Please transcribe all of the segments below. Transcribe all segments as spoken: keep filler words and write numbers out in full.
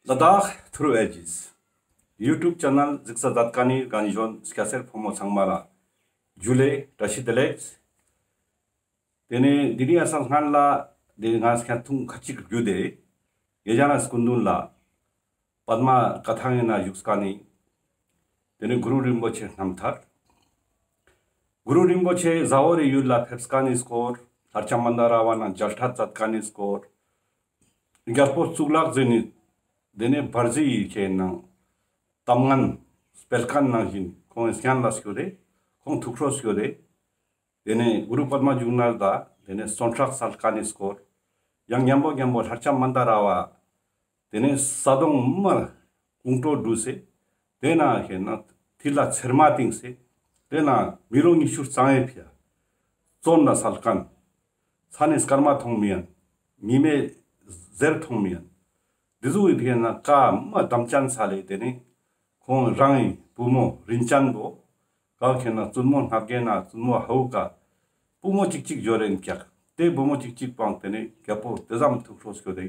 ལ་དྭགས་ཐུརུ་ཨེ་ཇིས་ཡུ་ཊུབ་ཆེ་ནལ་གཟིགས་ས་མཛད་མཁན་ནི་རྒན་གཞོན་སྐྱ་སེར་ཕོ་མོ་ཚང་མ་ལ་ཇུ་ལེ་བཀྲ་ཤིས་བདེ་ལེགས། དེ་ནས་དེ་རིང་ཡ་སང་སྔན་ལ་དེ་ང་སྐྱ་ཐུང་ཁ་ཅིག་རྒྱུ་དེ་ཡེ་ཇ་ན་སྐུ་མདུན་ལ་པདྨ་བཀའ་ཐང་ཡིན་ན་བཞུགས་མཁན་ནི་དེ་ནས་གུ་རུ་རིན་པོ་ཆེ་རྣམ་ཐར། གུ་རུ་རིན་པོ་ཆེ་ཟ་ཧོར་རི་ཡུལ་ལ་ཕེབས་མཁན་ནི་སྐོར། ལྷ་ལྕམ་མན་དཱ་ར་བ་ནང་མཇལ་འཕྲད་མཛད་མཁན་ནི་སྐོར། རྒྱལ་པོ་གཙུག་ལག་ཟེར་ནི་དེ་ནས་བར་ཟི་ཡི་ཁྱེད་ནང་གཏམ་ངན་སྤེལ་མཁན་ནང་བཞིན་ཁོང་གི་སྙན་ལ་སྐྱོད་དེ་ཁོང་ཐུགས་ཁྲོ་སྐྱོད་དེ། དེ་ནས་གུ་རུ་པདྨ་འབྱུང་གནས་ལ་དེ་ནས་བཙོན་ཁྲག་སལ་མཁན་ནི་སྐོར། ཡང་མཉམ་པོ་མཉམ་པོ་ལྷ་ལྕམ་མན་དཱ་ར་བ་དེ་ནས་ས་དོང་མ་ཀུང་ཀྲོ་འདྲུས་སེ་དེ་ན་ཁྱེད་ནང་ཐིལ་ལ་ཚེར་མ་བཏིང་སེ་དེ་ན་མི་ལོ་ཉི་ཤུ་རྩ་ལྔའི་ཕི་ཡ་བཙོན་ལ་སལ་མཁན། ཚ་ནི་སྐར་མ་མཐོང་མི་ཡན། ཉི་མའི་ཟེར་མཐོང་མི་ཡན། འདི་ཟུག་ཡིན་ཁྱེད་ནང་ཀ་མ་དམ་ཅན་ས་ལེ་དེ་ནས་ཁོང་རང་གི་བུ་མོ་རིན་ཅན་པོ་ཀ་ཁྱེད་ནང་བཙུན་མོ་སྣབས་རྒྱལ་ན་བཙུན་མོ་ཧའུ་ཀ་བུ་མོ་གཅིག་གཅིག་འབྱོར་རེན་ཀྱག། དེ་བུ་མོ་གཅིག་གཅིག་པང་དེ་ནས་རྒྱལ་པོ་དེ་ཙམ་ཐུགས་ཁྲོ་སྐྱོད་དེ་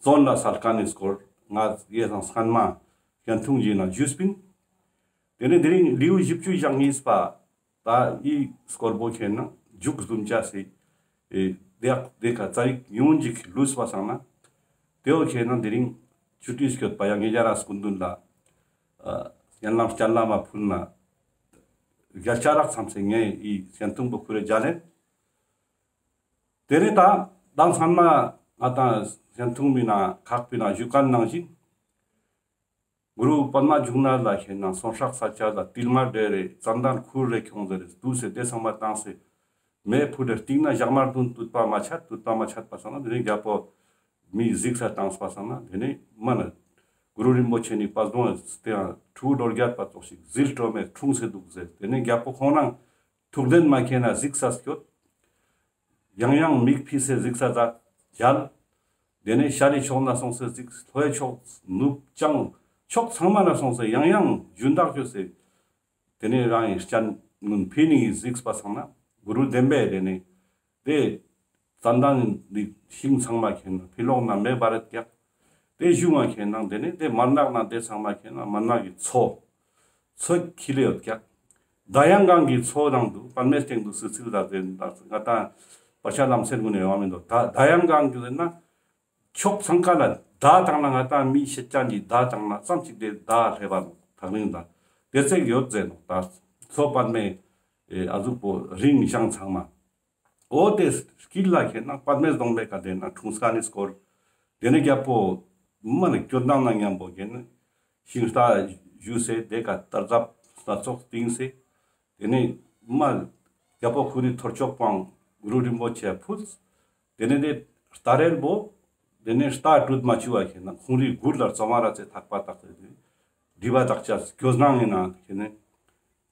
བཙོན་ལ་སལ་མཁན་ནི་སྐོར་ང་ཡེ་སང་སྔན་མ་ཞན་ཐུང་ཡིན་ན་ཞུས་པིན། དེ་ནས་དེ་རིང་ལེའུ་བཞི་བཅུ་ཞེ་གཉིས་པ་ད་འི་སྐོར་པོ་ཁྱེད་ནང་མཇུག་བཟུམ་ཅས་སི་ཨེ་དེ་ཡག་དེ་ཀ་ཙ་ཡིག་ཉུང་ཅིག་ལུས་པ་སང་ན་དེའོ་ཁྱེད་ནང་དེ་རིང་ཆུ་ཏིས་སྐྱོད་པ་ཡང་ངེ་རྒྱ་ར་སྐུ་མདུན་ལ་ཨ་སྙན་ལམ་སྤྱན་ལམ་མ་ཕུལ་ན་རྒྱལ་ཆ་རག་བསམ་སེ་ངས་འི་ཞན་ཐུང་པོ་ཁུ་རེ་རྒྱ་ལེན། དེ་རེ་ད་དང་སྔན་མ་ང་དང་ཞན་ཐུང་མི་ན་ཁག་པི་ན་ཞུ་མཁན་ནང་བཞིན། གུ་རུ་པདྨ་འབྱུང་གནས་ལ་ཁྱེད་ནང་བཙོན་ཁྲག་སལ་ཅས་ལ་ཏིལ་མར་འདྲེ་རེ་ཙན་དན་ཁུར་རེ་ཁྱོང་ཟེར་རེ་དུས་སེ་དེ་ཚང་མ་བཏང་སེ་མེ་ཕུ་རེ་སྟིང་ན་ཞག་མར་དུན་དུད་པ་མ་ཆད། དུད་པ་མ་ཆད་པ་སང་ན་དེ་ནས་རྒྱལ་པོ་མི་གཟིགས་ས་བཏང་པ་སང་ན་དེ་ནས་མ་ན་གུ་རུ་རིན་པོ་ཆེ་ནི་པ་སྡོང་སྟེ་ཡང་ཁྲུ་རྡོ་རྒྱལ་པ་ཙོགས་ཤིག་ཟིལ་གྲོ་མེ་འཁྲུངས་སེ་འདུག་ཟེར། དེ་ནས་རྒྱལ་པོ་ཁོང་ནང་ཐུགས་ལྡན་མ་ཁྱེད་ན་གཟིགས་ས་སྐྱོད། ཡང་ཡང་མིག་ཕི་སེ་གཟིགས་ས་ཛ་ཇལ། དེ་ནས་ཤར་རི་ཕྱོགས་ན་སོང་སེ་གཟིགས། ལྷོའི་ཕྱོགས་ནུབ་བྱང་ཕྱོགས་ཚང་མ་ན་སོང་སེ་ཡང་ཡང་ཞུན་དག་བཅོས་སེ། དེ་ནས་རང་གི་སྤྱན་ངུན་ཕི་ནི་གཟིགས་པ་སང་ན་གུ་རུ་བདེན་པས་དེ་ནས་དེ་ཙན་དན་ནི་ཤིང་ཚང་མ་ཁྱེད་ན་ཕི་ལོག་ན་མེ་འབར་རེད་ཀྱག། དེ་གཞུང་ང་ཁྱེད་ནང་དེ་ནས་དེ་མར་ནག་ན་དེ་ཚང་མ་ཁྱེད་ན་མར་ནག་གི་མཚོ། མཚོ་ཁྱི་ལེ་ཡོད་ཀྱག། ཟླ་ཡང་གང་གི་མཚོ་ནང་དུ་པདྨའི་སྟེང་དུ་སི་ཚིལ་དང་ལྡན་དང་ང་དང་བར་ཆད་ལམ་སེལ་ངུན་ནས་ཡོང་མི་འདུག། ད་ཟླ་ཡང་གང་གི་ཟེར་ན་ཕྱོགས་ཚང་ཀ་ལ་ཟླ་དང་ན་ང་དང་མི་ཤེད་ཅན་གྱི་ཟླ་དང་ན་ཙམ་ཅིག་དེ་ཟླ་ལྷེ་བ་ནོག་ཐག་རིང་ད་དེ་ཚེག་ཡོད་ཟེར་ནོག། ད་མཚོ་པདྨའི་ཨ་ཟུག་པོ་རིང་ཞང་ཚང་མ། འོ་དེ་དཀྱིལ་ལ་ཁྱེད་ན་པདྨའི་སྡོང་པོའི་ཀ་དེ་ན་འཁྲུངས་ས་ནི་སྐོར། དེ་ནས་རྒྱལ་པོ་མ་ནི་སྐྱོད་ནང་ན་མཉམ་པོ་ཁྱེད་ན་ཤིང་རྟ་བཞུས་སེ་དེ་ཀ་དར་ཟབ་སྣ་ཚོགས་བཏིང་སེ། དེ་ནས་མ་རྒྱལ་པོ་ཁུ་རི་ཐོར་ཅོག་པང་གུ་རུ་རིན་པོ་ཆེ་ཕུལ། དེ་ནས་དེ་རྟ་རེལ་པོ་དེ་ནས་རྟ་དྲུད་མ་བཅུག་པ་ཁྱེད་ན་ཁོང་རི་མགུར་ལ་བཙོ་མ་ར་ཚེ་ཐག་པ་བཏགས་ཏེ་དེ་སྒྲིབ་པ་དག་ཅས་སྐྱོད་ནང་ཡིན་ན་ཁྱེད་ནས་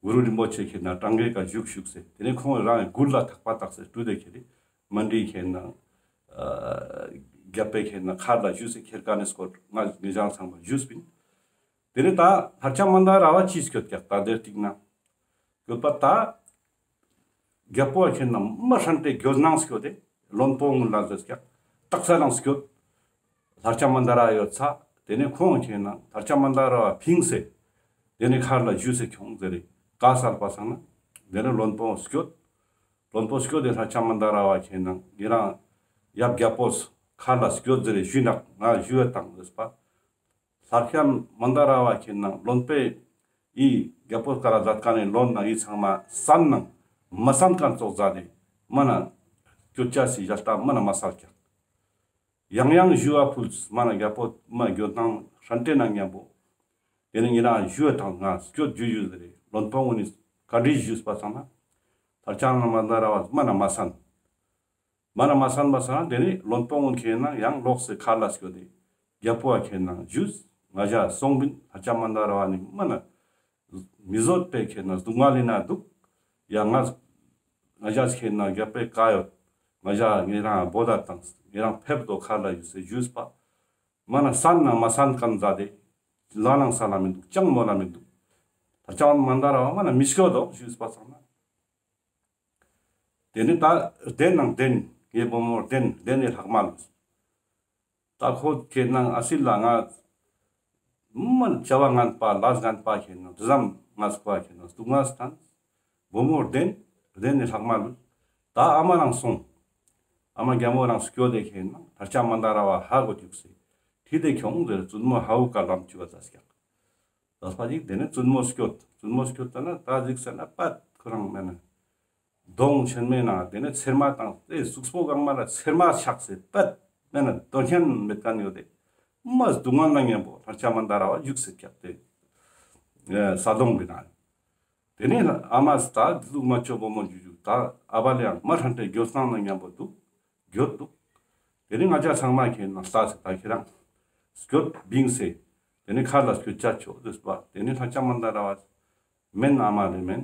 གུ་རུ་རིན་པོ་ཆེ་ཁྱེད་ན་གྲངས་ཀའི་ཀ་བཞུགས་བཞུགས་སེ་དེ་ནས་ཁོང་རང་མགུར་ལ་ཐག་པ་བཏགས་སེ་དྲུད་དེ་ཁྱེད་རི་མ་འདྲི་ཁྱེད་ན་རྒྱལ་པོའི་ཁྱེད་ན་མཁར་ལ་བཞུགས་སེ་ཁྱེར་ཀ་ནས་སྐོར་ང་ངེ་ཅང་ཚང་མ་བཞུགས་པིན། དེ་ནས་ད་ལྷ་ལྕམ་མན་དཱ་ར་བ་ཅི་སྐྱོད་ཀྱག་ད་དེར་ཏིག་ན། སྐྱོད་པ་ད། རྒྱལ་པོ་ཁྱེད་ན་མ་ཧྲན་ཏེ་སྐྱོད་ནང་སྐྱོད་དེ། བློན་པོ་ངུན་ལ་ཟེར་ཀྱག། སྟག་ས་ནང་སྐྱོད། ལྷ་ལྕམ་མན་དཱ་ར་ཡོད་ཚ། དེ་ནས་ཁོང་ཁྱེད་ན་ལྷ་ལྕམ་མན་དཱ་ར་བ་ཕིང་སེ། དེ་ནས་མཁར་ལ་བཞུགས་སེ་ཁྱོང་ཟེར་རེ་བཀའ་སལ་པ་སང་ན། དེ་ནས་བློན་པོ་སྐྱོད། བློན་པོ་སྐྱོད་དེ་ལྷ་ལྕམ་མན་དཱ་ར་བ་ཁྱེད་ན་ཡི་རང་ཡབ་རྒྱལ་པོ་མཁར་ལ་སྐྱོད་ཟེར་རེ་ཞུས་ན་ང་ཞུ་བ་དང་ཟེར་པ། ལྷ་ལྕམ་མན་དཱ་ར་བ་ཁྱེད་ན་བློན་པོའི་ཨི་རྒྱལ་པོ་ཀ་ར་མཛད་མཁན་ནི་བློན་ན་ཨི་ཚང་མ་སན་ནང་མ་སན་མཁན་ཙོགས་མཛད་དེ་མ་ན་སྐྱོད་ཅས་སི་ཞལ་ལྟ་མ་ན་མ་སལ་ཀྱག། ཡང་ཡང་ཞུ་བ་ཕུལ་མ་ན་རྒྱལ་པོ་མ་སྐྱོད་ནང་ཧྲན་ཏེ་ནང་མཉམ་པོ། དེ་ནས་ཉེ་རང་ཞུ་བ་དང་ང་སྐྱོད་ཞུ་ཞུ་ཟེར་རེ་བློན་པོ་ངུན་ནི་བཀའ་འདྲི་ཞུས་པ་སང་ན། ལྷ་ལྕམ་མན་དཱ་ར་བ་མ་ན་མ་སན། མ་ན་མ་སན་པ་སང་དེ་ནས་བློན་པོ་ངུན་ཁྱེད་ན་ཡང་ལོག་སེ་མཁར་ལ་སྐྱོད་དེ། རྒྱལ་པོ་བ་ཁྱེད་ན་ཞུས། ང་ཞ་སོང་བིན་ལྷ་ལྕམ་མན་དཱ་ར་བ་ནི་མ་ན། མི་བཟོད་པའི་ཁྱེད་ན་སྡུག་བསྔལ་ལི་ན་འདུག། ཡ་ང་། ང་ཞ་ཁྱེད་ན་རྒྱལ་པོའི་བཀའ་ཡོད། ང་ཞ་ངེ་རང་བོ་ད་དང་ངེ་རང་ཕེབས་དོ་མཁར་ལ་ཞུས་སེ་ཞུས་པ། མ་ན་སན་ན་མ་སན་མཁན་མཛད་དེ། ལ་ནང་ས་ལ་མི་འདུག་ཅང་མོ་ལ་མི་འདུག། ལྷ་ལྕམ་མན་དཱ་ར་བ་མ་ན་མི་སྐྱོད་དོ་ཞུས་པ་སང་ན། དེ་ནི་ད་བདེན་ནང་བདེན། ངའི་བུ་མོ་བདེན་བདེན་ནི་ལྷག་མ་ལུས། ད་ཁོ་ཁྱེད་ནང་ཨ་སི་ལ་ང་ མ་བྱ་བ་ངན་པ་ལས་ངན་པ་ཁེན་ན་དུས་ཙམ་ང་སྐུ་ཁེན་ན་སྡུག་བསྔལ་སྟན། བུ་མོ་བདེན་བདེན་ནི་ལྷག་མ་ལུས། ད་ཨ་མ་རང་སོང་། ཨ་མ་རྒྱལ་མོ་རང་སྐྱོད་དེ་ཁེན་ན་ལྷ་ལྕམ་མན་དཱ་ར་བ་ཧ་གོ་ཅུག་སེ། ཁྲིད་དེ་ཁྱོང་ཟེར། བཙུན་མོ་ཧ་བུ་ཀ་ལམ་བཅུ་བ་ཙ་སྐྱག། ད་ཕ་ཅིག་དེ་ནས་བཙུན་མོ་སྐྱོད། བཙུན་མོ་སྐྱོད་ད་ན་ད་གཟིགས་ས་ན་པད་ཁོ་རང་མེད་ན། གདོང་ཆེན་མེད་ན་དེ་ནས་ཚེར་མ་དང་དེ་གཟུགས་པོ་གང་མ་ལ་ཚེར་མ་ཆགས་སེ་པད་མེད་ན་དོན་ཁྱད་མེད་མཁན་ཡོད་དེ། མ་སྡུག་བསྔལ་ན་མཉམ་པོ་ལྷ་ལྕམ་མན་དཱ་ར་བ་བཞུགས་སེ་སྐྱག་དེ། ས་དོང་གི་ན། དེ་ནས་ཨ་མ་ད་འདི་ལུགས་མ་ཆོ་བུ་མོ་འཇུ་འཇུ་ད་ཨ་བ་ལེ་ཡང་མ་ཧྲན་ཏེ་འགྱོད་སྣང་ན་མཉམ་པོ་འདུག། འགྱོད་འདུག། དེ་ནས་ང་ཅག་ཚང་མ་ཁེན་ན་ལྟ་སེ་ད་ཁྱེད་རང་སྐྱོད་བིང་སེ། དེ་ནས་མཁར་ལ་སྐྱོད་ཆ་ཆོག་ཟེར་བ། དེ་ནས་ལྷ་ལྕམ་མན་དཱ་ར་བ་མེན་ཨ་མ་ལེ་མེན།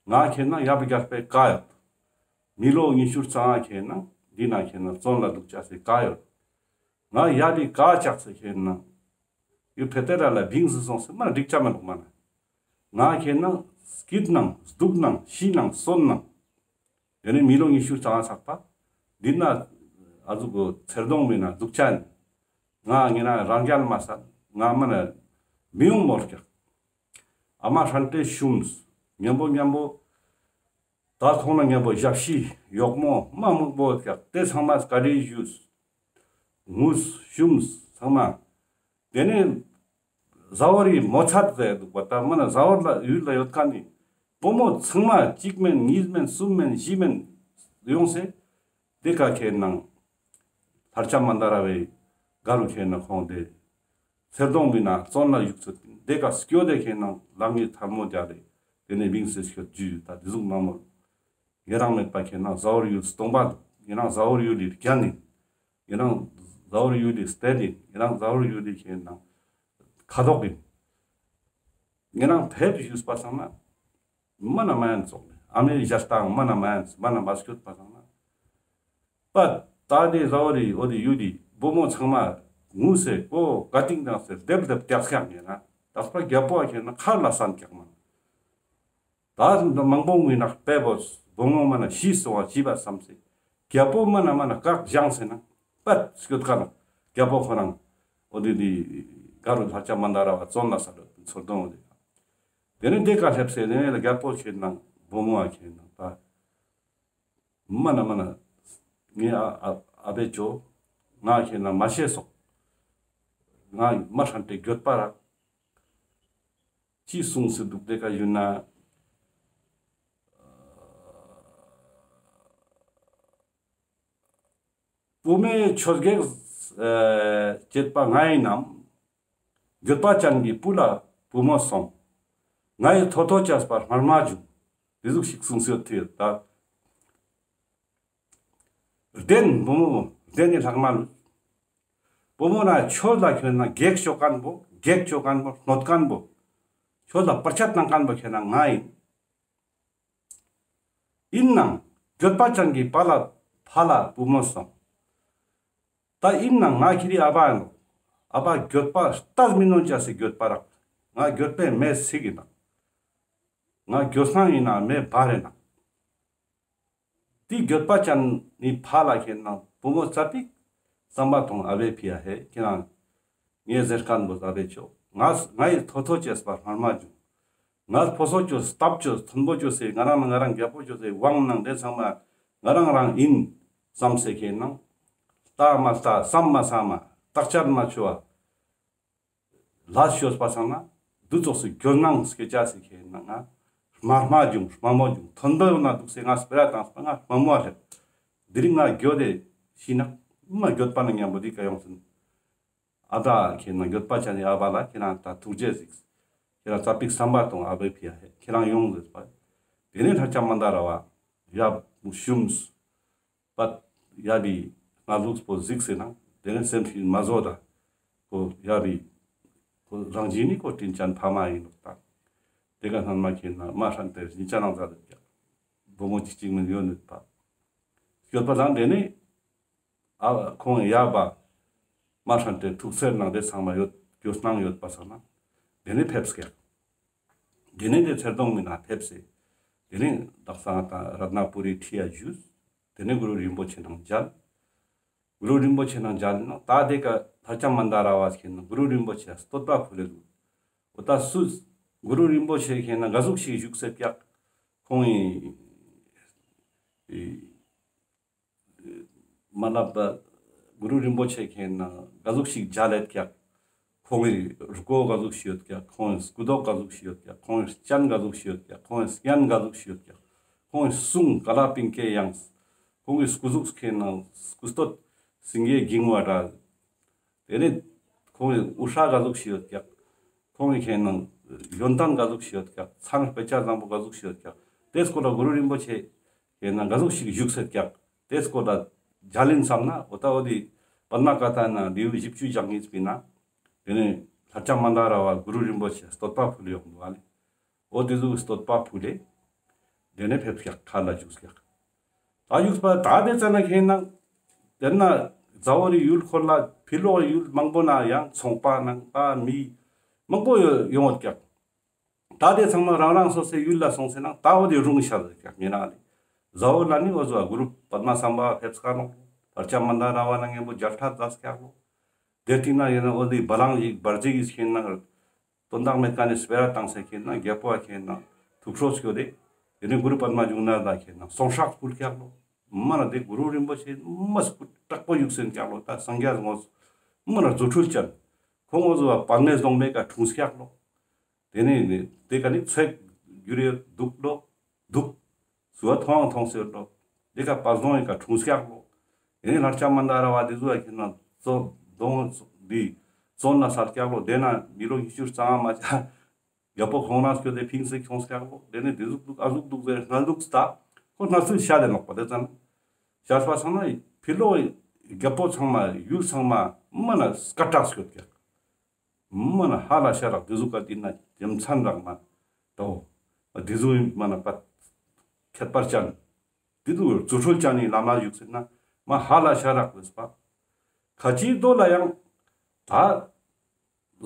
ང་ཁེན་ན་ཡབ་རྒྱལ་པོའི་བཀའ་ཡོད། མི་ལོ་ཉི་ཤུ་རྩ་ལྔ་ཁེན་ན་འདི་ན་ཁེན་ན་བཙོན་ལ་འདུག་ཆ་སེ་བཀའ་ཡོད། ང་ཡབ་བི་བཀའ་བཅག་སེ་ཁེན་ན་ཡུ་ཕེ་ཏེ་ར་ལ་བིང་སེ་སོང་སེ་མ་འགྲིག་ཆ་མ་འདུག་མ་ན། ང་ཁེན་ན་སྐྱིད་ནང་སྡུག་ནང་ཤི་ནང་གསོན་ནང་། དེ་ནས་མི་ལོ་ཉི་ཤུ་རྩ་ལྔ་ཚགས་པ། འདི་ན་ཨ་ཟུག་གི་ཚེར་སྡོང་མི་ན་འདུག་ཆ་ནི། ང་ངེ་ན་རང་རྒྱལ་མ་ས་ང་མ་ན་མི་ཡོང་མོལ་ཀྱག། ཨ་མ་ཧྲན་ཏེ་ཤུམས། མཉམ་པོ་མཉམ་པོ། ད་ཁོང་ན་མཉམ་པོ་ཞབས་ཕྱི་གཡོག་མོ་མ་མང་པོ་ཀྱག། དེ་ཚང་མ་བཀའ་དྲིན་ཞུས། ངུས་ཤུམས་ཚང་མ། དེ་ནས་ཟ་ཧོར་རི་མོ་ཚད་ཟེར་འདུག་པ། ད་མ་ན་ཟ་ཧོར་ལ་ཡུལ་ལ་ཡོད་མཁན་ནི་བུ་མོ་ཚང་མ་གཅིག་མན་གཉིས་མན་གསུམ་མན་བཞི་མན་ཡོང་སེ། དེ་ཀ་ཁེན་ན་ལྷ་ལྕམ་མན་དཱ་ར་བའི་ག་རུ་ཁེན་ན་ཁོང་དེ་ཚེར་སྡོང་མི་ན་བཙོན་ལ་བཞུགས་ཚུལ་དེ་ཀ་སྐྱོད་དེ་ཁེན་ན་ལག་གཉིས་ཐལ་མོ་སྦྱར་ཏེ་དེ་ནས་བིང་སེ་སྐྱོད་རྒྱུ་ཡོད། ད་དེ་ཟུག་མ་མོལ། ཡི་རང་མེད་པ་ཁེན་ན་ཟ་ཧོར་ཡུལ་སྟོང་པ་འདུག། ཡི་རང་ཟ་ཧོར་ཡུལ་ལི་རྒྱན་ནི། ཡི་རང་ཟ་ཧོར་ཡུལ་ལི་རྟེན་ནི། ཡི་རང་ཟ་ཧོར་ཡུལ་ལི་ཁེན་ན་ཁ་དོག་ཡིན། ཡི་རང་ཕེབས་ཞུས་པ་སང་ན་མ་ན་མ་ཡན་ཙོག་ནི་ཨ་མའི་ཞལ་ལྟ་མ་ན་མ་ཡན་མ་ན་མ་སྐྱོད་པ་སང་ན། པ་ད་དེ་ཟ་ཧོར་རི་འོ་དེ་ཡུལ་ལི་བུ་མོ་ཚང་མ་ངུས་སེ་ཀོ་ཀ་ཏིང་དང་སེ་རྡེབ་རྡེབ་རྒྱག་ཤག་ཡིན་ན་དག་པ་རྒྱལ་པོ་ཁེན་ན་མཁར་ལ་སན་ཀྱག་མ་ན། ད་མང་པོ་ངུས་ན་དཔེ་བོ་བུ་མོ་མ་ན་ཤི་སོང་བ་ཤི་བ་བསམ་སེ། རྒྱལ་པོ་མ་ན་མ་ན་བཀག་བཞེངས་སེ་ན་པད་སྐྱོད་ཀ་ན་རྒྱལ་པོ་ཁོ་རང་འོ་དེ་དེ་ག་རུ་ལྷ་ལྕམ་མན་དཱ་ར་བ་བཙོན་ལ་ས་འདུག་ཚོར་དོན་འོ་དེ། དེ་ནས་དེ་ཀ་སླེབས་སེ་དེ་ནས་རྒྱལ་པོ་ཁེན་ན་བུ་མོ་ཨ་ཁེན་ན་ད། མ་ན་མ་ན། ངའི་ཨ་ཨ་ཨ་བེ་ཅོ། ང་ཁེན་ན་མ་ཤེས་སོག། ང་མ་ཧྲན་ཏེ་འགྱོད་པ་རག། ཅི་གསུངས་སེ་འདུག་དེ་ཀ་ཡུལ་ན། བུ་མོའི་ཆོས་གེགས་བྱེད་པ་ང་ཡིན་ནམ། འགྱོད་པ་ཅན་གྱི་བུ་ལ་བུ་མོ་སོང་། ང་ཡི་ཐོ་ཐོ་བྱས་པ་སྨྲ་མ་བྱུང་། དེ་ཟུག་ཞིག་གསུངས་སེ་ཡོད་ཐུ་ཡོད་ད། བདེན་བུ་མོ་བདེན་ནི་ལྷག་མ་ལུས། བུ་མོ་ན་ཆོས་ལ་ཁེན་ན་གེགས་ཅོ་མཁན་བོ་གེགས་ཅོ་མཁན་བོ་གནོད་མཁན་བོ། ཆོས་ལ་བར་ཆད་གནང་མཁན་བོ་ཁེན་ན་ང་ཡིན། ཡིན་ནང་འགྱོད་པ་ཅན་གྱི་བུ་ལ་ཕ་ལ་བུ་མོ་སོང་། ད་ཡིན་ནང་ང་ཁྱེ་རི་ཨ་བ་ཡིན་ནོག། ཨ་བ་འགྱོད་པ་ལྟ་མི་ནོན་ཅེས་སི་འགྱོད་པ་རག། ང་འགྱོད་པའི་མེ་སྲེག་ཡིན་ནང་། ང་འགྱོད་སྣང་ཡིན་ན་མེ་འབར་ཡིན་ནང་། དེ་འགྱོད་པ་ཅན་ནི་ཕ་ལ་ཁེན་ན་བུ་མོ་ཙ་པིག་བསམ་པ་ཐོང་ཨ་བེ་ཕི་ཡ་ཧེ་ཁྱེ་རང་ངའི་ཟེར་མཁན་བོ་ཨ་བེ་ཅོ། ང་ང་ཡི་ཐོ་ཐོ་བྱས་པ་སྨྲ་མ་བྱུང་། ང་ཕོ་སོ་ཅོས་སྟབས་ཅོས་མཐོན་པོ་ཅོས་སེ་ང་རང་ང་རང་རྒྱལ་པོ་ཅོས་སེ་དབང་ནང་དེ་ཚང་མ་ང་རང་རང་ཡིན་བསམ་སེ་ཁེན་ན་ལྟ་མ་ལྟ་བསམ་མ་བསམ་མ་བརྟག་དཔྱད་མ་ཆོ་བ། ལས་ཤོས་པ་སང་ན་དུ་ཙོགས་སི་འགྱོད་སྣང་སྐྱེ་ཅེས་སི་ཁེན་ན་ང་དམའ་དམའ་བྱུང་། དམའ་མོ་བྱུང་། མཐོན་པོ་ཡོང་ན་འདུག་སེ་ང་སྤེ་ར་བཏང་སྤེ་ང་དམའ་མོ་ཨ་ལེ། དེ་རིང་ང་འགྱོད་དེ་ཤི་ན་མ་འགྱོད་པ་ན་མཉམ་པོ་དེ་ཀ་ཡོང་སིན། ཨ་ད་ཁེན་ན་འགྱོད་པ་ཅན་ནི་ཨ་བ་ལ་ཁྱེ་རང་ད་ཐུགས་རྗེ་གཟིགས། ཁྱེ་རང་ཙ་པིག་བསམ་པ་ཐོང་ཨ་བེ་ཕི་ཡ་ཧེ་ཁྱེ་རང་ཡོང་ཟེར་པ། དེ་ནས་ལྷ་ལྕམ་མན་དཱ་ར་བ་ཡབ་ཤུམས། པད་ཡབ་བི་སྔ་ལུགས་པོ་གཟིགས་སེ་ན་དེ་ནས་སེམས་ཤིག་མ་བཟོ་ད། ཁོ་ཡབ་བི་ཁོ་རང་བཞིན་ནི་ཁོ་དྲིན་ཅན་ཕ་མ་ཡིན་ནོག་ད། དེ་ཀ་སྣང་མ་ཁེན་ན་མ་ཧྲན་ཏེ་རིན་ཅན་ནང་ཟ་ལེ་ཀྱག། བུ་མོ་ཅིག་ཅིག་མིན་ཡོད་ནི་པ། སྐྱོད་པ་དང་དེ་ནས་ཨ་ཁོང་ཡབ་བ་མ་ཧྲན་ཏེ་ཐུགས་སེར་ནང་དེ་ཚང་མ་ཡོད་འགྱོད་སྣང་ཡོད་པ་སང་ན་དེ་ནས་ཕེབས་ཀྱག། དེ་ནས་དེ་ཚེར་སྡོང་མི་ན་ཕེབས་སེ། དེ་ནས་དག་ས་ང་དང་རཏྣ་པུ་རི་ཁྲི་ཡ་བཞུགས། དེ་ནས་གུ་རུ་རིན་པོ་ཆེ་ནང་མཇལ། གུ་རུ་རིན་པོ་ཆེ་ནང་མཇལ་ནོག། ད་དེ་ཀ་ ལྷ་ལྕམ་མན་དཱ་ར་བ་ཁེན་ན་གུ་རུ་རིན་པོ་ཆེ་བསྟོད་པ་ཕུལ་ལེ་འདུག། འོ་ད་སུ་གུ་རུ་རིན་པོ་ཆེ་ཁེན་ན་ག་ཟུག་ཞིག་བཞུགས་སེད་ཀྱག། ཁོང་ངི་མ་ལབ་པ་གུ་རུ་རིན་པོ་ཆེ་ཁེན་ན་ག་ཟུག་ཞིག་མཇལ་ལེད་ཀྱག། ཁོང་ངི་མགོ་ག་ཟུག་ཞིག་ཡོད་ཀྱག། ཁོང་ངི་སྐུ་མདོག་ག་ཟུག་ཞིག་ཡོད་ཀྱག། ཁོང་ངི་སྤྱན་ག་ཟུག་ཞིག་ཡོད་ཀྱག། ཁོང་ངི་སྙན་ག་ཟུག་ཞིག་ཡོད་ཀྱག། ཁོང་ངི་གསུང་ཀ་ལ་པིང་ཀའི་དབྱངས། ཁོང་ངི་སྐུ་གཟུགས་ཁེན་ན་སྐུ་སྟོད་སེང་གེའི་འགྱིང་བ་འདྲ། དེ་ནས་ཁོང་ངི་དབུ་སྐྲ་ག་ཟུག་ཞིག་ཡོད་ཀྱག། ཁོང་ངི་ཁེན་ན་ཡོན་ཏན་ག་ཟུག་ཞིག་ཡོད་ཀྱག། མཚན་དཔེ་བྱད་བཟང་པོ་ག་ཟུག་ཞིག་ཡོད་ཀྱག། དེ་སྐོར་ལ་གུ་རུ་རིན་པོ་ཆེ་ཁེན་ན་ག་ཟུག་ཞིག་བཞུགས་སེད་ཀྱག། དེ་སྐོར་ལ་མཇལ་ཡིན་བསམ་ན་འོ་ད་འོ་དེ་པདྨ་བཀའ་ཐང་ན་ལེའུ་བཞི་བཅུ་ཞེ་གཉིས་པའི་ནང་དེ་ནས་ལྷ་ལྕམ་མན་དཱ་ར་བ་གུ་རུ་རིན་པོ་ཆེ་བསྟོད་པ་ཕུལ་ཡོང་འདུག་ཨ་ལེ། འོ་དེ་ཟུག་བསྟོད་པ་ཕུལ་ལེ། དེ་ནས་ཕེབས་ཀྱག། མཁའ་ལ་བཞུགས་ཀྱག། ད་བཞུགས་པ་ད་དེ་ཙ་ན་ཁེན་ན་དེ་ན་ཟ་ཧོར་རི་ཡུལ་འཁོར་ལ་ཕི་ལོག་ཡུལ་མང་པོ་ན་ཡང་ཚོང་པ་ནང་ད་མི་མང་པོ་ཡོང་ཡོད་ཀྱག། ད་དེ་ཚང་མ་རང་རང་སོ་སོའི་ཡུལ་ལ་སོང་སེ་ན་ད་འོ་དེ་རུང་ཤར་ཀྱག་མེད་ན་ལེ། ཟ་ཧོར་ལ་ནི་འོ་ཟོ་གུ་རུ་པདྨ་སམ་བྷ་བ་ཕེབས་ཀ་ནོག། ལྷ་ལྕམ་མན་དཱ་ར་བ་ན་མཉམ་པོ་མཇལ་ཁ་མཛད་ཀྱག་ལོ། དེ་སྟིང་ན་ཡིན་ན་འོ་དེ་བ་ལང་ཞིག་བར་ཅིག་གི་ཁེན་ན་དོན་དག་མེད་ཀ་ནས་སྤེ་ར་བཏང་སེ་ཁེན་ན་རྒྱལ་པོ་ཁེན་ན་ཐུགས་ཁྲོ་སྐྱོ་སྟེ་དེ་ནས་གུ་རུ་པདྨ་འབྱུང་གནས་ལ་ཁེན་ན་སོང་ཧྲག་ཕུལ་ཀྱག་ལོ། མ་ན་དེ་གུ་རུ་རིན་པོ་ཆེ་མ་སྐུ་དྲག་པོ་བཞུགས་སེ་ཀྱག་ལོ། ད་སངས་རྒྱས་ངོ་མ་ན་རྫུ་འཕྲུལ་ཅན། ཁོང་འོ་ཟོ་བ་པདྨའི་ཟློག་མའི་ཀ་འཁྲུངས་ཀྱག་ལོ། དེ་ནས་དེ་ཀ་ནི་ཚེ་འགྱུར་ཡོད་འདུག་ལོ། འདུག། སུ་བ་མཐོང་མཐོང་ཟེར་ལོ། དེ་ཀ་པ་སྡོང་ཡི་ཀ་འཁྲུངས་ཀྱག་ལོ། དེ་ནས་ལྷ་ལྕམ་མན་དཱ་ར་བ་དེ་ཟུག་ཡ་ཁེན་ན་ཙོ་སྡོང་འདི་ཙོན་ན་སལ་ཀྱག་ལོ། དེ་ན་མི་ལོ་ཉི་ཤུ་རྩ་ལྔ་མ་ཆ་རྒྱལ་པོ་ཁོང་རང་སྐྱོད་དེ་ཕིངས་སེ་ཁྱོངས་ཀྱག་ལོ། དེ་ནས་དེ་ཟུག་འདུག་ཨ་ཟུག་འདུག་ཟེར་སྣ་འདུག་སྟ། ཁོ་སྣ་ཚུལ་བཤད་དེ་ནོག་པ་དེ་ཙ་ན། བཤད་པ་ཚང་ན་ཕི་ལོག་རྒྱལ་པོ་ཚང་མ་ཡུལ་ཚང་མ་མ་ན་སྐད་གྲགས་སྐྱོད་ཀྱག། མ་ན་ཧ་ལ་ཤ་རག། དེ་ཟུག་ག་དེ་ན་རྒྱུ་མཚན་རག་མ་དོ། དེ་ཟུག་མ་ན་པ་ཁྱད་པར་ཅན། དེ་ཟུག་རྫུ་འཕྲུལ་ཅན་ནི་བླ་མ་བཞུགས་ཟེར་ན་མ་ཧ་ལ་ཤ་རག་ཟེར་པ། ཁ་ཅིག་དོ་ལ་ཡང་ད་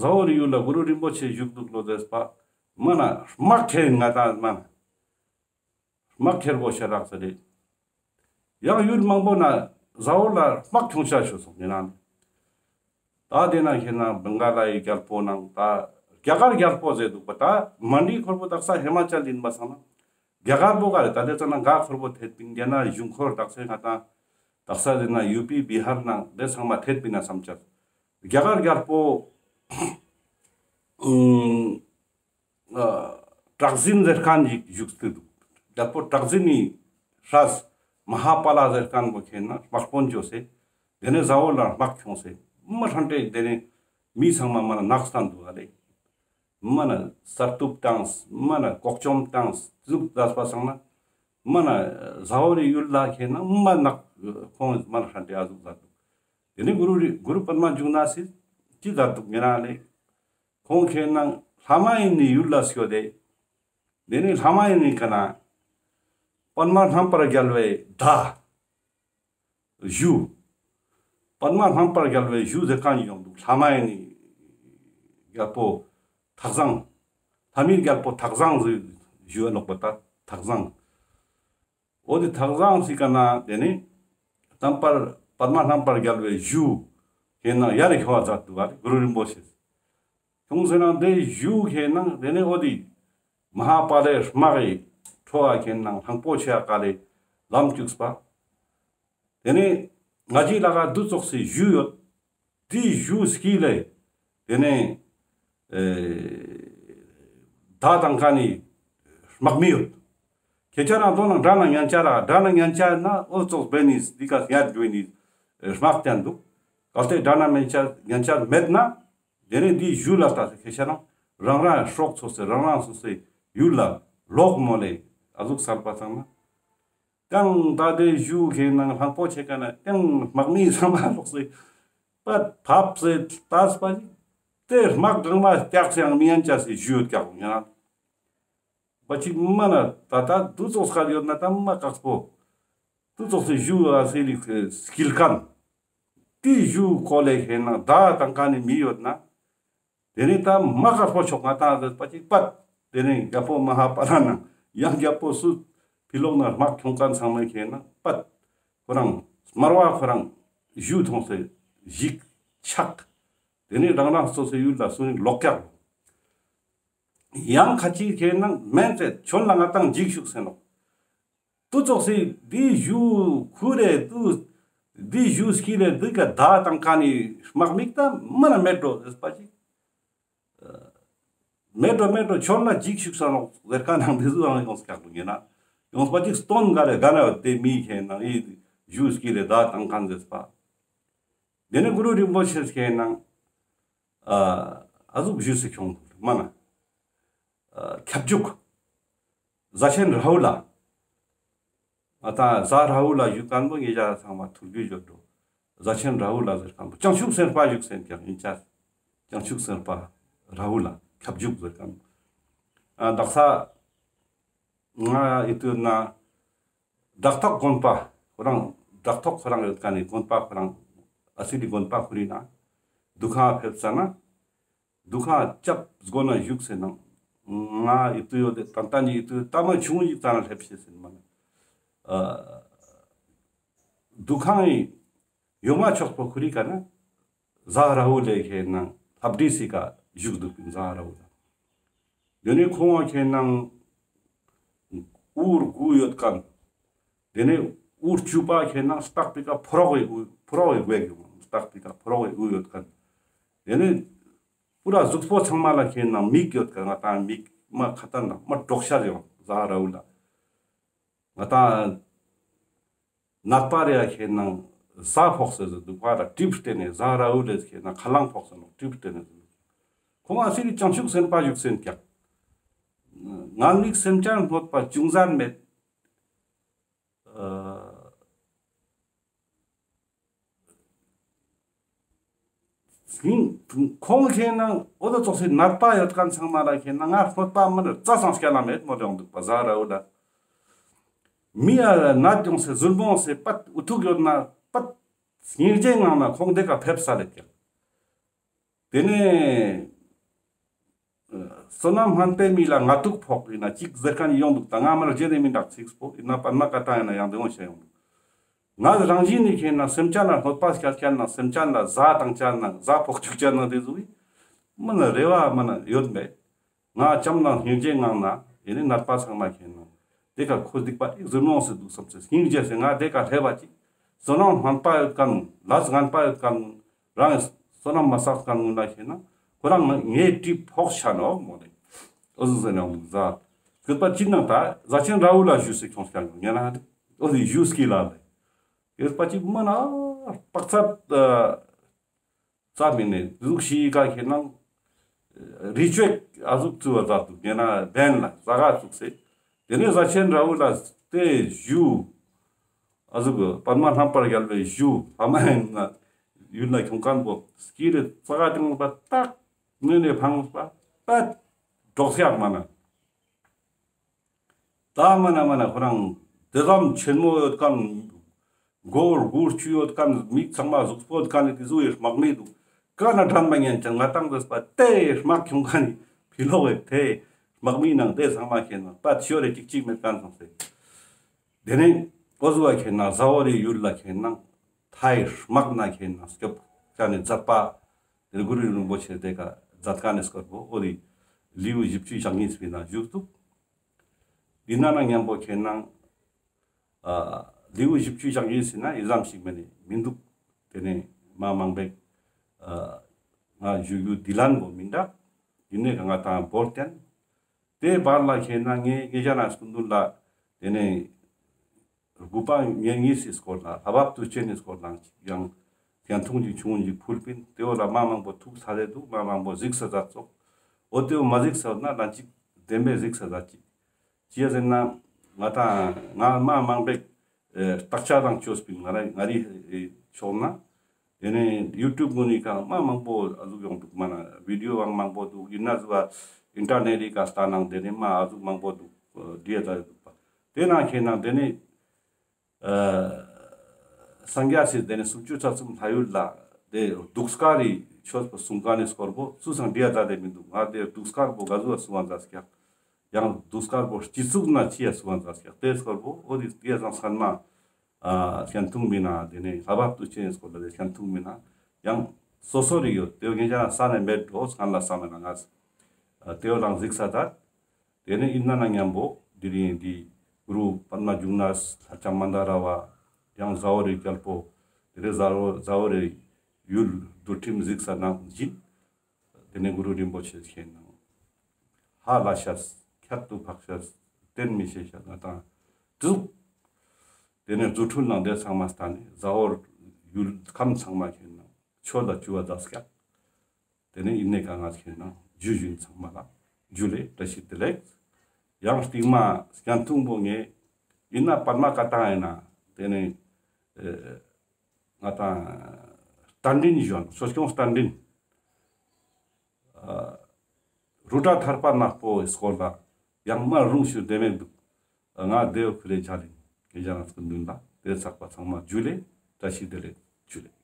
ཟ་ཧོར་རི་ཡུལ་ལ་གུ་རུ་རིན་པོ་ཆེ་བཞུགས་འདུག་ལོ་ཟེར་པ། མ་ན་དམག་ཁྱེར་ང་ད་མ་ན། དམག་ཁྱེར་གོ་ཤ་རག་ཟེར་རེད། ཡང་ཡུལ་མང་པོ་ན་ཟ་ཧོར་ལ་དམག་ཁྱོང་ཤ་ཤོ་སོང་ཡིན་ན། ད་དེ་ན་ཁེན་ན་བེང་ག་ལ་ཡི་རྒྱལ་པོ་ནང་ད་རྒྱ་གར་རྒྱལ་པོ་ཟེར་འདུག་པ། ད་མན་ཌི་འཁོར་པོ་དག་ས་ཧི་མ་ཅལ་ཡིན་པ་སང་ན་རྒྱ་གར་པོ་ག་རེ། ད་དེ་ཙ་ན་ག་འཁོར་པོ་ཐེད་པིན་དེ་ན་གཞུང་འཁོར་དག་ས་ང་ད་དག་ས་དེ་ན་ཡུ་པི་བི་ཧར་ནང་དེ་ཚང་མ་ཐེད་པིན་ན་བསམ་ཆ། རྒྱ་གར་རྒྱལ་པོ་ཨུམ། ཨ་གྲགས་འཛིན་ཟེར་མཁན་ཞིག་བཞུགས་ཏེ་འདུག། རྒྱལ་པོ་གྲགས་འཛིན་ནི་སྲས་མ་ཧཱ་པཱ་ལ་ཟེར་མཁན་པོ་ཁེན་ན་དམག་དཔོན་བཅོས་སེ། དེ་ནས་ཟ་ཧོར་ལ་དམག་ཁྱོངས་སེ་མ་ཧྲན་ཏེ་དེ་ནས་མི་ཚང་མ་མ་ན་ནག་སྟན་འདུག་ཨ་ལེ། མ་ན་གསར་གཏུབ་བཏང་། མ་ན་ལྐོག་བཅོམ་བཏང་། ཟུག་ཟ་པ་སང་ན་མ་ན་ཟ་ཧོར་རི་ཡུལ་ལ་ཁེན་ན་མ་ནག་ཁོང་མ་ན་ཧྲན་ཏེ་ཨ་ཟུག་ཟ་འདུག། དེ་ནས་གུ་རུ་རི་གུ་རུ་པདྨ་འབྱུང་གནས་སི་ཅི་ཟ་འདུག་ཉེ་རང་ལེ། ཁོང་ཁེན་ན་ལྷ་མ་ཡིན་ནི་ཡུལ་ལ་སྐྱོད་དེ། དེ་ནི་ལྷ་མ་ཡིན་ནི་ཀ་ན་པདྨ་རྣམ་པར་རྒྱལ་བའི་ཟླ་བཞུགས། པདྨ་རྣམ་པར་རྒྱལ་བའི་བཞུགས་ཟེར་མཁན་ཡོང་འདུག། ལྷ་མ་ཡིན་ནི་རྒྱལ་པོ་ཐགས་བཟང་། ལྷ་མིའི་རྒྱལ་པོ་ཐགས་བཟང་ཟེར་བཞུགས་ཡོད་ནོག་པ། ད་ཐགས་བཟང་། འོ་དེ་ཐགས་བཟང་སི་ཀ་ན་དེ་ནི་རྣམ་པར་པདྨ་རྣམ་པར་རྒྱལ་བའི་བཞུགས་ཁེན་ན་ཡར་ཁྱོང་བ་མཛད་འདུག་ག་རེ། གུ་རུ་རིན་པོ་ཆེ། ཁྱོངས་ཟེར་ན་དེ་བཞུགས་ཁེན་ན་དེ་ནི་འོ་དེ་མ་ཧཱ་པཱ་ལའི་དམག་གི་ཁྲོ་བ་ཁེན་ན་གླང་པོ་ཆེ་ཀ་ལེ་ལམ་བཅུག་པ། དེ་ནི་ང་ཅི་ལ་ག་དུ་ཙོགས་སི་བཞུགས་ཡོད། དེ་བཞུགས་སི་ཀ་ལེ། དེ་ནས་ཨེ་ད་དང་ཀ་ནི་དམག་མི་ཡོད། ཁྱེད་ཅག་རང་དོ་ནང་དགྲ་ན་ཉན་ཆ་ར། དགྲ་ན་ཉན་ཆ་ན་འོ་ཙོགས་བེ་ནི་འདི་ཀ་ཡར་འགྲོ་ནི་དམག་ཅན་འདུག། གལ་ཏེ་དགྲ་ན་མེད་ཆ་ཉན་ཆ་མེད་ན་དེ་ནས་འདི་བཞུགས་ལ་ལྟ་སེ་ཁྱེད་ཅག་རང་རང་རང་སྲོག་འཚོ་སེ་རང་རང་སོ་སོའི་ཡུལ་ལ་ལོག་མོལ་ལེ་ཨ་ཟུག་སལ་པ་སང་ན། ཀྱང་ད་དེ་བཞུགས་ཁེན་ན་གླང་པོ་ཆེ་ཀ་ན་ཀྱང་དམག་མི་ཚང་མ་ལོག་སེ་པད་ཕབ་སེ་ལྟས་པ་ཅིག། དེ་དམག་གང་མ་སྐྱག་སེ་ཡང་མི་ཡན་ཆ་སེ་བཞུགས་ཡོད་ཀྱག་ཡང་པ་ཅིག་མ་ན་ད་ད་དུ་ཙོགས་ཀ་ཡོད་ན་ད་མ་དཀགས་པོ། དུ་ཙོགས་སེ་བཞུགས་ཨ་སེ་ལི་སྐྱིལ་ཁན། དེ་བཞུགས་ཁོ་ལེ་ཁེན་ན་ད་དང་ཀ་ནི་མི་ཡོད་ན། དེ་ནི་ད་མ་དཀགས་པོ་ཆོག་ང་ཏང་ཟེར་པ་ཅིག་པད། དེ་ནི་རྒྱལ་པོ་མ་ཧཱ་པཱ་ལ་ནང་ཡང་རྒྱལ་པོ་སུ་ཕི་ལོག་ན་དམག་ཁྱོང་མཁན་ཚང་མའི་ཁེན་ན་པད། ཁོ་རང་སྨྲ་བ་ཁོ་རང་བཞུགས་མཐོང་སེ་ཞིག་ཆག། དེ་ནས་རང་རང་སོ་སོའི་ཡུལ་ལ་སོ་ནི་ལོག་ཀྱག་ལོ། ཡང་ཁ་ཅིག་ཁེ་ནང་མེན་ཚེ་ཁྱོད་ལ་ང་ཏང་འཇིགས་ཤུགས་ཟེར་ནོག། དུ་ཙོགས་སི་འདི་ཞུ་ཁུ་རེ་དུ་འདི་ཞུ་སྐྱིད་རེ་འདི་ག་ད་དང་ཀ་ནི་དམག་མིག་ད་མ་ན་མེད་འགྲོ་ཟེར་པ་ཅིག། མེད་འགྲོ་མེད་འགྲོ་ཁྱོད་ལ་འཇིགས་ཤུགས་ས་ནོག་ཟེར་ཁ་ནང་འདི་ཟུ་ཡང་ཡོངས་ཀྱག་ལུགས་ཡིན་ན། ཡོངས་པ་ཅིག་སྟོན་ག་རེ་ག་ན་དེ་མི་ཁེ་ནང་ཨི་ཞུ་སྐྱིད་རེ་ད་དང་ཀ་ཟེར་པ། དེ་ནས་གུ་རུ་རིན་པོ་ཆེ་ཁེ་ནང་ཨ་ཨ་ཟུག་ཞུས་སེ་ཁྱོང་མ་ན། ཨ་ཁྱབ་འཇུག་ཟ་ཆེན་ར་ཧུ་ལ། ང་ཏང་ཟ་ར་ཧུ་ལ་ཞུ་མཁན་པོ་ངེད་ཅག་ཚང་མ་ཐུར་རྒྱུད་ཡོད་འགྲོ། ཟ་ཆེན་ར་ཧུ་ལ་ཟེར་མཁན་པོ་བྱང་ཆུབ་སེམས་དཔའ་ཞུགས་སེ་ཀྱང་ཡིན་ཅག། བྱང་ཆུབ་སེམས་དཔའ་ར་ཧུ་ལ་ཁྱབ་འཇུག་ཟེར་མཁན་པོ། ཨ་དག་ས་ང་ཨི་ཏུ་ན་བྲག་ཐོག་དགོན་པ་ཁོ་རང་བྲག་ཐོག་ཁོ་རང་ཡོད་མཁན་ནི་དགོན་པ་ཁོ་རང་ཨ་སི་ལི་དགོན་པ་ཁོ་རི་ན་འདུ་ཁང་ཕེབས་ས་ན། འདུ་ཁང་ལྕགས་སྒོ་ན་བཞུགས་སེ་ནང་ང་ཨི་ཏུ་ཡོད་དེ་ཏན་ཏན་ཨི་ཏུ་ཏ་མ་ཆུང་ངུ་ཞིག་ཙ་ན་སླེབས་ཤེས་ཟིན་མ་ན། ཨ་འདུ་ཁང་ཡི་ཡོ་མ་ཆོག་པོ་ཁུ་རི་ཀ་ན་ཟ་ར་ཧུ་ལེ་ཁེ་ནང་ལྷབ་ཌི་སི་ཀ་བཞུགས་འདུག་པིན་ཟ་ར་ཧུ་ལ། དེ་ནས་ཁོང་བ་ཁེ་ནང་འུར་དགུ་ཡོད་མཁན། དེ་ནས་འུར་བཅུ་པ་ཁེ་ནང་སྟག་པི་ཀ་ཕོ་རོག་གི་འུ་ཕོ་རོག་གི་དགུ་ཡོད་མཁན། སྟག་པི་ཀ་ཕོ་རོག་གི་འུ་ཡོད་མཁན། དེ་ནས་པུ་ར་གཟུགས་པོ་ཚང་མ་ལ་ཁེ་ནང་མིག་ཡོད་མཁན། ང་ཏང་མིག་མ་ཁ་ཏན་ལ་མ་དྲོག་ཤར་ཡོང་ཟ་ར་ཧུ་ལ། ང་ཏང་ནད་པ་རེ་ཡ་ཁེ་ནང་ཟ་ཕོག་སེ་ཟེར་འདུག་པ་ལ་གྲིབ་སྟེ་ནས་ཟ་ར་ཧུ་ལེ་ཁེ་ནང་ཁ་ལང་ཕོག་སེ་ནོག་གྲིབ་སྟེ་ནས་ཟེར་འདུག། ཁོང་ཨ་སི་རི་བྱང་ཆུབ་སེམས་དཔའ་བཞུགས་སེ་ཀྱག། ངན་མིག་སེམས་ཅན་གནོད་པ་ཅུང་ཟད་མེད། ཨ་ཁོང་ཁེ་ནང་འོ་དོ་ཙོགས་སི་ནད་པ་ཡོད་མཁན་ཚང་མ་ལ་ཁེ་ནང་ང་གནོད་པ་མི་རྩ་སང་སྐྱ་ལ་མེད་མོ་ཡོང་འདུག་པ་ཟ་ར་ཧུ་ལ། མི་ཡ་ནད་ཡོང་སེ་ཟུར་མོ་སེ་པད་འུ་ཐུག་ཡོད་ན་པད་སྙིང་རྗེ་ངང་ན་ཁོང་དེ་ཀ་ཕེབས་ས་རེད་ཀྱག། དེ་ནས་བསོད་ནམས་སྨན་པའི་མི་ལ་ང་དུག་ཕོག་ཡིན་ན་གཅིག་ཟེར་མཁན་ཡོང་འདུག། ད་ང་མར་རྗེས་ནས་མི་འདྲ་ཚིག་པོ་ཡིན་ན་པད་མ་ཀ་ཏང་ཡིན་ན་ཡང་དེ་འོང་ཤེས་ཡོང་འདུག། ང་རང་བཞིན་ནི་ཁེ་ན་སེམས་ཅན་ལ་གནོད་པ་སྐྱལ་མཁན་ན་སེམས་ཅན་ལ་ཟ་བཏང་ཅན་ན་ཟ་ཕོག་བཅུག་ཅན་ན་དེ་ཟུག་མི་ན་རེ་བ་མི་ན་ཡོད་མེད། ང་ལྕམ་ལ་སྙིང་རྗེ་ངང་ན་ཡིན་ནི་ནད་པ་ཚང་མ་ཁེ་ན་དེ་ཀ་ཁོ་སྡིག་པ་ཨིག་ཟུར་མོང་སེ་འདུག་བསམ་སེ་སྙིང་རྗེ་སེ་ང་དེ་ཀ་སླེབས་པ་ཅིག་བསོད་ནམས་སྨན་པ་ཡོད་མཁན་ལས་ངན་པ་ཡོད་མཁན། རང་བསོད་ནམས་མ་བསགས་མཁན་ངུ་ན་ཤེས་ན་ཁོ་རང་ངའི་གྲིབ་ཕོག་ཆ་ནོག་མོ་ནི། འོ་ཟུག་ཟེར་ནས་འོང་ཟ། སྐུད་པ་ཅི་ནང་ད་ཟ་ཆེན་ར་ཧུ་ལ་ཞུས་སེ་ཁྱོང་སྐྱང་ངེ་ན་འོ་ཟི་ཞུས་ཀྱི་ལ་ལེ། སྐུད་པ་ཅི་མ་ན་པག་ཚ་ཙ་མི་ནི་ཟུག་ཤི་ཀ་ཁེ་ནང་རི་ཅོད་ཨ་ཟུག་ཙུ་བ་ཟ་འདུག་ངེ་ན་བན་ལ་ཟ་ག་ཙུག་སེ། དེ་ནས་ཟ་ཆེན་ར་ཧུ་ལ་དེ་ཞུ། ཨ་ཟུག་པདྨ་རྣམ་པར་རྒྱལ་བའི་ཞུ་ཕ་མ་ཡིན་ན་ཡུལ་ལ་ཁྱོང་མཁན་པོ་སྐྱིད་རེ་ཙ་ག་དེ་ངོ་པ་ཏག་ངོས་ནས་ཕང་པ་པད་འགྲོགས་ཡག་མ་ན། ད་མ་ན་མ་ན་ཁོ་རང་དེ་ཙམ་ཆེན་མོ་ཡོད་མཁན་མགོ་དགུ་བཅུ་ཡོད་མཁན་མིག་ཚང་མ་གཟུགས་པོ་ཡོད་མཁན་དེ་ཟུག་ཡོད་དམག་མི་འདུག་ཀ་ན་དྲན་པ་ཉན་ཅན་ང་ཏང་དེ་སྤ་དེ་དམག་ཁྱོང་མཁན་ཕི་ལོག་གི་དེ་དམག་མི་ནང་དེ་ཚང་མ་ཁེ་ན་པད་ཤོ་རེ་ཅིག་ཅིག་མེད་མཁན་སོང་སེ། དེ་ནས་འོ་ཟུག་བ་ཁེ་ན་ཟ་འོ་རི་ཡུལ་ལ་ཁེ་ན་ཐའི་དམག་ན་ཁེ་ན་སྐྱོབ་ཀ་ནས་མཛད་པ་དེ་གུ་རུ་རིན་པོ་ཆེ་དེ་ཀ་མཛད་ཀ་ནས་སྐོར་པོ་འོ་རི་ལེའུ་བཞི་བཅུ་ཞེ་གཉིས་པའི་ནང་བཞུགས་འདུག། འདི་ན་ན་མཉམ་པོ་ཁེ་ན་ཨ་ལེའུ་བཞི་བཅུ་ཞེ་གཉིས་ཟེར་ན་ཡི་ཙམ་ཞིག་མེད་ནི་མི་འདུག། དེ་ནས་མ་མང་པོ་ཨ་ང་བཞུགས་རྒྱུ་དི་ལན་པོ་མི་འདྲ། ཡིན་ནས་ང་ཏང་བོར་བསྟན། དེ་བར་ལ་ཁེ་ན་ངས་ངེད་ཅག་ན་སྐུ་མདུན་ལ་དེ་ནས་དགུ་པ་ངེ་གཉིས་སི་སྐོར་ལ་ལྷ་བབ་ཏུ་ཆེན་ནི་སྐོར་ལ་ཡང་ཡང་ཐུང་ཅིག་ཆུང་ཅིག་ཕུལ་པིན། དེ་བོ་ལ་མ་མང་པོ་ཐུགས་ཚ་རེ་འདུག། མ་མང་པོ་གཟིགས་ས་མཛད་ཙོག། འོ་དེ་བོ་མ་གཟིགས་ས་ན་ལན་ཅིག་བདེན་པའི་གཟིགས་ས་མཛད་ཅིག། ཅི་ཡ་ཟེར་ན་ང་ཏང་ང་མ་མང་པོ་ཨེ་བརྟག་དཔྱད་དང་བཅོས་པིན། ང་ར་ང་རི་ཕྱོགས་ན། དེ་ནས་ཡུ་ཊུབ་ངོས་ནས་ཀྱང་མ་མང་པོ་ཨ་ཟུག་ཡོང་འདུག། མ་ན་བི་ཌི་ཡོ་ཡང་མང་པོ་འདུག། ཡིན་ན་ཟུག་ཨིན་ཊར་ནེཊ་རི་ཀ་སྟ་ནང་དེ་ནས་མ་ཨ་ཟུག་མང་པོ་འདུག། འདི་ཡ་ད་འདུག་པ། དེ་ན་ཁེ་ན་དེ་ནས་ཨ་སངས་རྒྱས་སི་དེ་ནས་སུམ་ཅུ་རྩ་གསུམ་ལྷ་ཡུལ་ལ་དེ་གདུགས་དཀར་རི་ཆོས་པོ་གསུང་མཁན་ནི་སྐོར་པོ་སུ་སང་འདི་ཡ་ད་དེ་མི་འདུག། ང་དེ་གདུགས་དཀར་པོ་ག་ཟུག་གསུང་བ་མཛད་ཀྱག། ཡང་གདུགས་དཀར་པོ་སྤྱི་གཙུག་ན་ཅི་ཡ་གསུང་བ་མཛད་ཀྱག། དེ་སྐོར་པོ་འོ་དེ་དེ་ཡ་ཚང་སང་མ་ཨ་ཤན་ཐུང་མི་ན་དེ་ནས་ལྷ་བབ་ཏུ་ཆེན་སྐོར་ལ་དེ་ཤན་ཐུང་མི་ན་ཡང་ སོ་སོ་རིག་ཡོད་དེ་ངེད་ཅག་ས་ནས་མེད་འགྲོ་སྔན་ལ་ས་མེད་ན་ང་དེ་བོ་རང་གཟིགས་ས་ད། དེ་ནས་ཡིན་ན་ན་མཉམ་པོ་དེ་རིང་འདི་གུ་རུ་པདྨ་འབྱུང་གནས་ལྷ་ལྕམ་མན་དཱ་ར་བ་ཡང་ཟ་འོ་རི་རྒྱལ་པོ་དེ་རེ་ཟ་འོ་ཟ་འོ་རི་ཡུལ་འདུལ་ཁྲིམས་གཟིགས་ས་ནང་བཞིན། དེ་ནས་གུ་རུ་རིན་པོ་ཆེ་མཁྱེན་ནང་ཧ་ལ་ཤ་ཁྱད་དུ་འཕགས་ཤ་གཏན་མི་ཤེས་ཤ་ང་དང་དུག་དེ་ནས་རྫུ་འཕྲུལ་ནང་དེ་ཚང་མ་སྟན་ནས་ཟ་འོ་ཡུལ་ཁམས་ཚང་མ་མཁྱེན་ནང་ཆོས་ལ་བཅུ་བ་ཟླ་སྐྱག་དེ་ནས་ཡིན་ནས་ག་ང་མཁྱེན་ནང་ཇུ་ཞུ་ཡིན་ཚང་མ་ལ་ཇུ་ལེ་བཀྲ་ཤིས་བདེ་ལེགས། ཡང་སྟིང་མ་སྐྱན་ཐུང་པོ་ངས་ཡིན་ན་པདྨ་བཀའ་ཐང་ཡིན་ན་དེ་ནས་ཨེ་ང་དང་རྟ་མགྲིན་གཞོན་གསོ་སྐྱོང་རྟ་མགྲིན་ཨ་རུ་ཏྲ་ཐར་པ་ནག་པོའི་སྐོར་ལ་ཡང་མ་རུང་ཞུ་བདེ་མེད་འདུག་ང་དེ་བོ་ཕུལ་ལེ་ཆ་ལིན་ངེད་ཅག་ང་ཚོ་མདུན་ལ་དེ་ཚགས་པ་ཚང་མ་ཇུ་ལེ་བཀྲ་ཤིས་བདེ་ལེགས་ཇུ་ལེ།